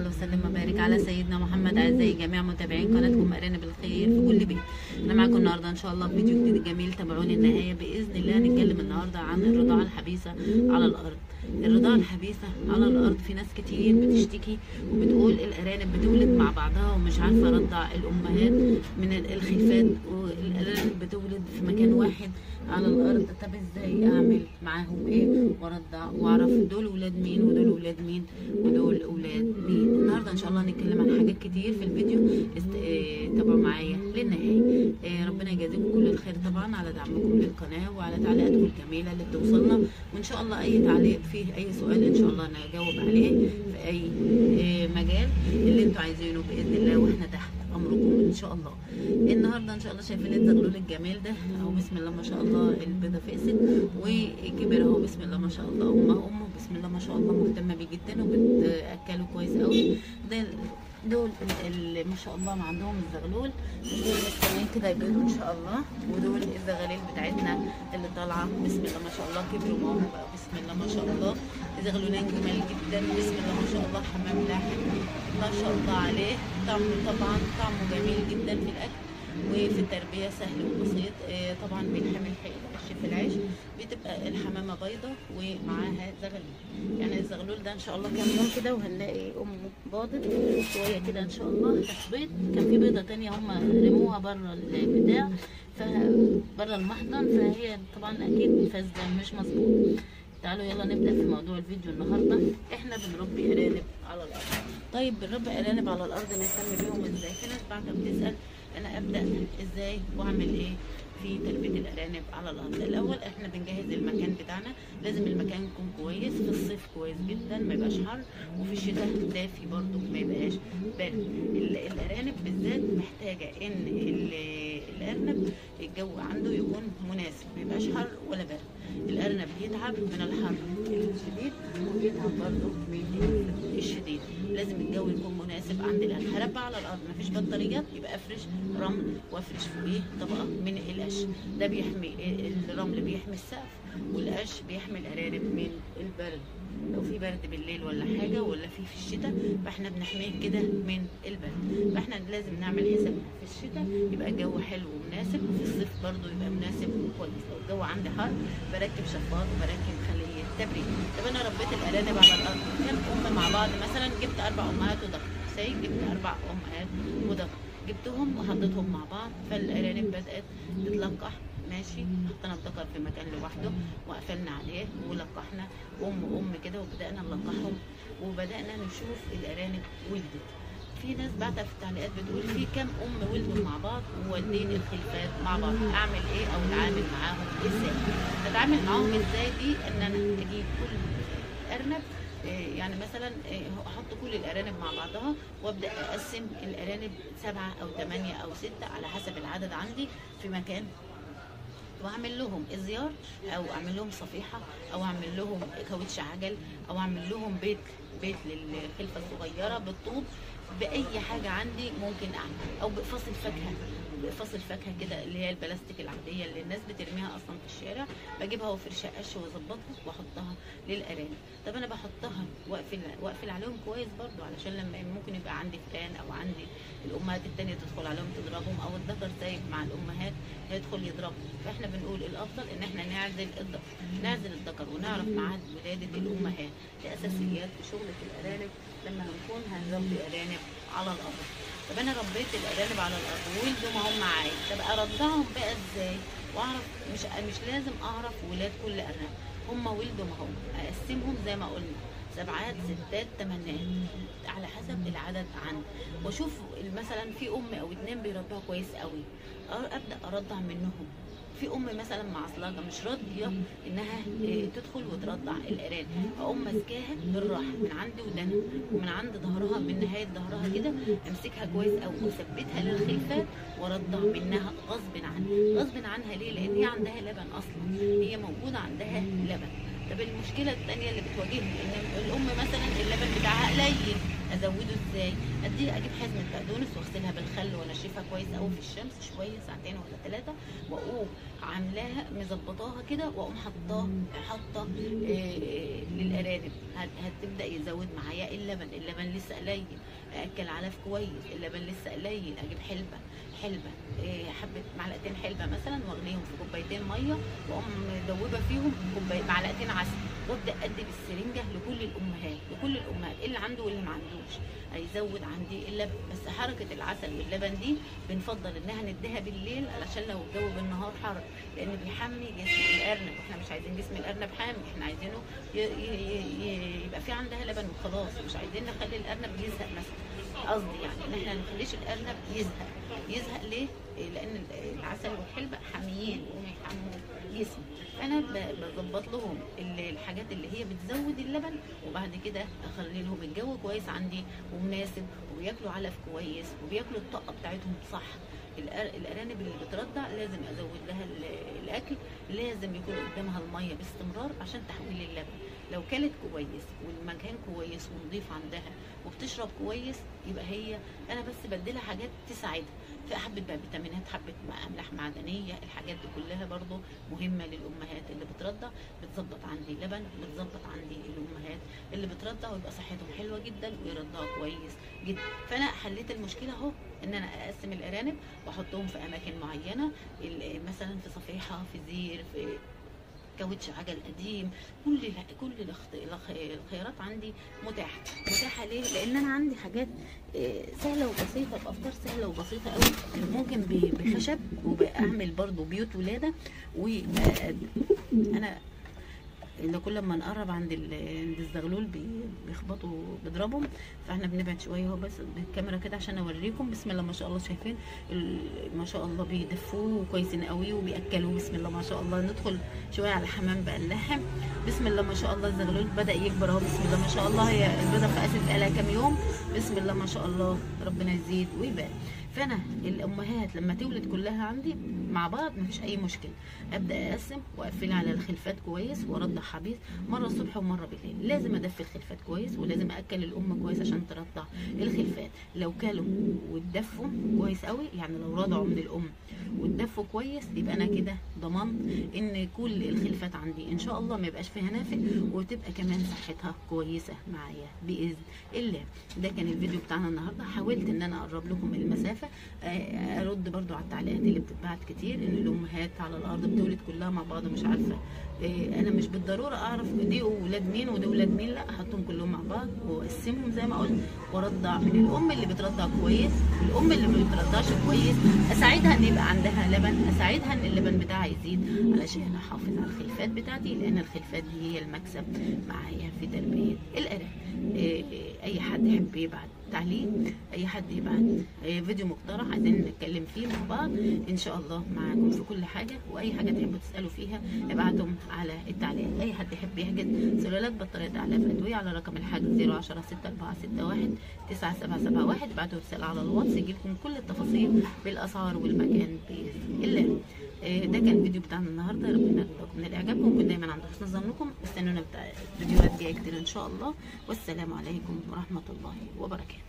وصلي وسلم وبارك على سيدنا محمد. اعزائي جميع متابعين قناتكم ارانب الخير في كل بيت، انا معاكم النهارده ان شاء الله بفيديو جديد جميل، تابعوني النهاية باذن الله. هنتكلم النهارده عن الرضاعة الحبيسه على الارض. الرضاعة الحبيسه على الارض، في ناس كتير بتشتكي وبتقول الارانب بتولد مع بعضها ومش عارفه ارضع الامهات من الخلفات، والارانب بتولد في مكان واحد على الارض. طب ازاي اعمل معاهم ايه وارضع واعرف دول ولاد مين ودول ولاد مين ودول ولاد مين؟ النهارده ان شاء الله هنتكلم عن حاجات كتير في الفيديو، تابعوا معايا للنهاية. ربنا يجازيكم كل الخير طبعا على دعمكم للقناة وعلى تعليقاتكم الجميلة اللي بتوصلنا، وان شاء الله اي تعليق فيه اي سؤال ان شاء الله نجاوب عليه في اي مجال اللي انتوا عايزينه باذن الله، واحنا تحت امركم ان شاء الله. النهارده ان شاء الله شايفين الزغلول الجميل ده اهو، بسم الله ما شاء الله، البيضة فقست وكبر اهو بسم الله ما شاء الله. امه بسم الله ما شاء الله مهتمة بيه جدا وبتاكله كويس قوي. ده دول اللي ما شاء الله ما عندهم الزغلول، دول مستنيين كده يبيضوا ان شاء الله. ودول الزغاليل بتاعتنا اللي طالعه بسم الله ما شاء الله، كبروا معاهم بقى بسم الله ما شاء الله. زغلولين جمال جدا بسم الله ما شاء الله، حمام لاحم ما شاء الله عليه. طعمه طبعا طعمه جميل جدا في الاكل وفي التربية، سهل وبسيط. طبعا بيتحمل العش في العيش، بتبقى الحمامة بيضة ومعاها زغلول. يعني الزغلول ده ان شاء الله كام يوم كده وهنلاقي امه باضت شوية كده ان شاء الله هتبيض. كان في بيضة تانية هم رموها بره البتاع، بره المحضن، فهي طبعا اكيد فاسدة مش مظبوط. تعالوا يلا نبدأ في موضوع الفيديو النهارده. احنا بنربي ارانب على الارض. طيب بنربي ارانب على الارض نهتم بيهم ازاي؟ في ناس بعد بتسأل انا ابدأ ازاي واعمل ايه في تربية الارانب على الارض. الاول احنا بنجهز المكان بتاعنا، لازم المكان يكون كويس. في الصيف كويس جدا ما يبقاش حر، وفي الشتاء دافي برضو ما يبقاش بارد. الارانب بالذات محتاجة ان الارنب الجو عنده يكون مناسب، ما يبقاش حر ولا برد. الارنب بيتعب من الحر الشديد وبيتعب برضو من الشديد، لازم الجو يكون مناسب عند الارنب. هربى على الارض مفيش بطاريات، يبقى افرش رمل وافرش فوقيه طبقه من القش، ده بيحمي الرمل، بيحمي السقف، والقش بيحمي الارانب من البرد. لو في برد بالليل ولا حاجة ولا في الشتاء، فاحنا بنحميه كده من البرد. فاحنا لازم نعمل حسابنا في الشتاء يبقى الجو حلو ومناسب، وفي الصيف برضو يبقى مناسب وكويس. لو الجو عندي حر بركب شفاط وبركب خليه تبريد. طب انا ربيت الارانب على الارض كام ام مع بعض؟ مثلا جبت 4 امهات وذكر، جبت 4 امهات وذكر، جبتهم وحطيتهم مع بعض، فالارانب بدات تتلقح. ماشي، حطينا الذكر في مكان لوحده وقفلنا عليه ولقحنا ام كده، وبدانا نلقحهم وبدانا نشوف الارانب ولدت. في ناس بعتها في التعليقات بتقول في كام ام ولدوا مع بعض ووالدين الخلفات مع بعض، اعمل ايه او اتعامل معاهم ازاي؟ اتعامل معاهم ازاي دي ان انا اجيب كل ارنب، يعني مثلا احط كل الارانب مع بعضها وابدا اقسم الارانب 7 او 8 او 6 على حسب العدد عندي في مكان، واعمل لهم ازيار او اعمل لهم صفيحه او اعمل لهم كاوتش عجل او اعمل لهم بيت للخلفه الصغيرة بالطوب، باي حاجة عندي ممكن اعمل، او بقفاص الفاكهة، بقفاص الفاكهة كده اللي هي البلاستيك العادية اللي الناس بترميها اصلا في الشارع، بجيبها وافرشها قش واظبطها واحطها للارانب. طب انا بحطها واقفل عليهم كويس برضو، علشان لما ممكن يبقى عندي فئران او عندي الامهات التانية تدخل عليهم تضربهم، او الذكر سايب مع الامهات هيدخل يضربهم. فاحنا بنقول الافضل ان احنا نعزل الذكر، نعزل الذكر ونعرف ميعاد ولاده الامهات. دي اساسيات في شغله الارانب لما هنكون هنربي ارانب على الارض. طب انا ربيت الارانب على الارض وولدوا ما هم معايا، طب ارضعهم بقى ازاي؟ واعرف مش لازم اعرف ولاد كل ارنب، هم ولدوا ما هم، اقسمهم زي ما قلنا 7 6 8 على حسب العدد عندي، واشوف مثلا في ام او 2 بيرضعوا كويس قوي ابدا ارضع منهم. في ام مثلا معصلجه مش راضية انها تدخل وترضع الارانب، اقوم ماسكاها بالراحة من عند ودانها ومن عند ظهرها، من نهاية ظهرها كده امسكها كويس او واثبتها للخلفات وارضع منها غصب عنها. غصب عنها ليه؟ لان هي عندها لبن اصلا، هي موجودة عندها لبن. طب المشكلة الثانية اللي بتواجهني ان الام مثلا اللبن بتاعها قليل، ازوده ازاي؟ اديه اجيب حزمه بقدونس واغسلها بالخل وانشفها كويس قوي في الشمس شوية، ساعتين ولا 3، واقوم عاملاها مظبطاها كده، واقوم حاطه للارانب. هتبدا يزود معايا اللبن. اللبن لسه قليل، اكل علف كويس، اللبن لسه قليل، اجيب حلبة حبه، معلقتين حلبة مثلا، واغليهم في كوبايتين مية، واقوم مدوبه فيهم معلقتين عسل، وابدا ادي بالسرنجه لكل الامهات، لكل الامهات اللي عنده واللي ما عندوش، هيزود عندي اللبن. بس حركة العسل واللبن دي بنفضل انها نديها بالليل، علشان لو الجو بالنهار حر، لان بيحمي جسم الارنب، واحنا مش عايزين جسم الارنب حامي، احنا عايزينه يبقى في عندها لبن وخلاص، مش عايزين نخلي الارنب يزهق مثلا. قصدي يعني ان احنا ما نخليش الارنب يزهق. يزهق ليه؟ لان العسل والحلبه حاميين ويحموا جسمه. فانا بظبط لهم الحاجات اللي هي بتزود اللبن، وبعد كده اخلي لهم الجو كويس عندي ومناسب، وبياكلوا علف كويس، وبياكلوا الطاقة بتاعتهم صح. الارانب اللي بترضع لازم ازود لها الاكل، لازم يكون قدامها المية باستمرار عشان تحويل اللبن. لو كلت كويس والمكان كويس ونضيف عندها وبتشرب كويس، يبقى هي انا بس بديلها حاجات تساعدها، في حبه بقى فيتامينات، حبه املاح معدنية، الحاجات دي كلها برضو مهمة للامهات اللي بترضع. بتظبط عندي لبن، بتظبط عندي الامهات اللي بترضع، ويبقى صحتهم حلوة جدا ويرضعوا كويس جدا. فانا حليت المشكلة اهو، ان انا اقسم الارانب واحطهم في اماكن معينة، مثلا في صفيحه، في زير، في كاوتش عجل قديم. كل الخيارات عندي متاحة. متاحة ليه؟ لان انا عندي حاجات سهلة وبسيطة، بافكار سهلة وبسيطة قوي. ممكن بخشب، وبعمل برضو بيوت ولاده. وانا اللي كل ما نقرب عند الزغلول بيخبطوا بيضربهم، فاحنا بنبعد شوية اهو بس بالكاميرا كده عشان اوريكم. بسم الله ما شاء الله، شايفين ما شاء الله بيدفوه كويسين قوي وبياكلوه بسم الله ما شاء الله. ندخل شوية على الحمام بقى اللحم. بسم الله ما شاء الله الزغلول بدا يكبر اهو، بسم الله ما شاء الله. هي البيضة فقست بقالها كام يوم، بسم الله ما شاء الله، ربنا يزيد ويبارك. فانا الامهات لما تولد كلها عندي مع بعض مفيش اي مشكلة، ابدا اقسم واقفل على الخلفات كويس، وارضع حبيس مرة الصبح ومرة بالليل. لازم ادفي الخلفات كويس، ولازم اكل الام كويس عشان ترضع الخلفات. لو كلوا واتدفوا كويس قوي، يعني لو رضعوا من الام واتدفوا كويس، يبقى انا كده ضمنت ان كل الخلفات عندي ان شاء الله ما يبقاش فيها نافق، وتبقى كمان صحتها كويسة معايا باذن الله. ده كان الفيديو بتاعنا النهارده. حاولت ان انا اقرب لكم المسافة، ارد برضو على التعليقات اللي بتتبعت كتير ان الامهات على الارض بتولد كلها مع بعض، مش عارفه انا مش بالضرورة اعرف دي اولاد مين ودي اولاد مين، لا احطهم كلهم مع بعض واقسمهم زي ما قلت، وارضع من الام اللي بترضع كويس والام اللي ما بترضعش كويس، اساعدها ان يبقى عندها لبن، اساعدها ان اللبن بتاعها يزيد علشان احافظ على الخلفات بتاعتي، لان الخلفات دي هي المكسب معايا في تربيه الارانب. اي حد يحب يبعت تعليق، اي حد يبعت فيديو مقترح عايزين نتكلم فيه مع بعض ان شاء الله، معاكم في كل حاجة. واي حاجة تحبوا تسالوا فيها ابعتهم على التعليقات. اي حد يحب يحجز سلالات بطاريات اعلاف ادوية على رقم الحجز 010 6461 9771، ابعتوا رسالة على الواتس يجيلكم كل التفاصيل بالاسعار والمكان باذن الله. ده كان الفيديو بتاعنا النهارده، ربنا يرضاكم من الاعجاب، وكن دايما عند حسن ظنكم. استنونا فيديوهات جاية كتير ان شاء الله، والسلام عليكم ورحمة الله وبركاته.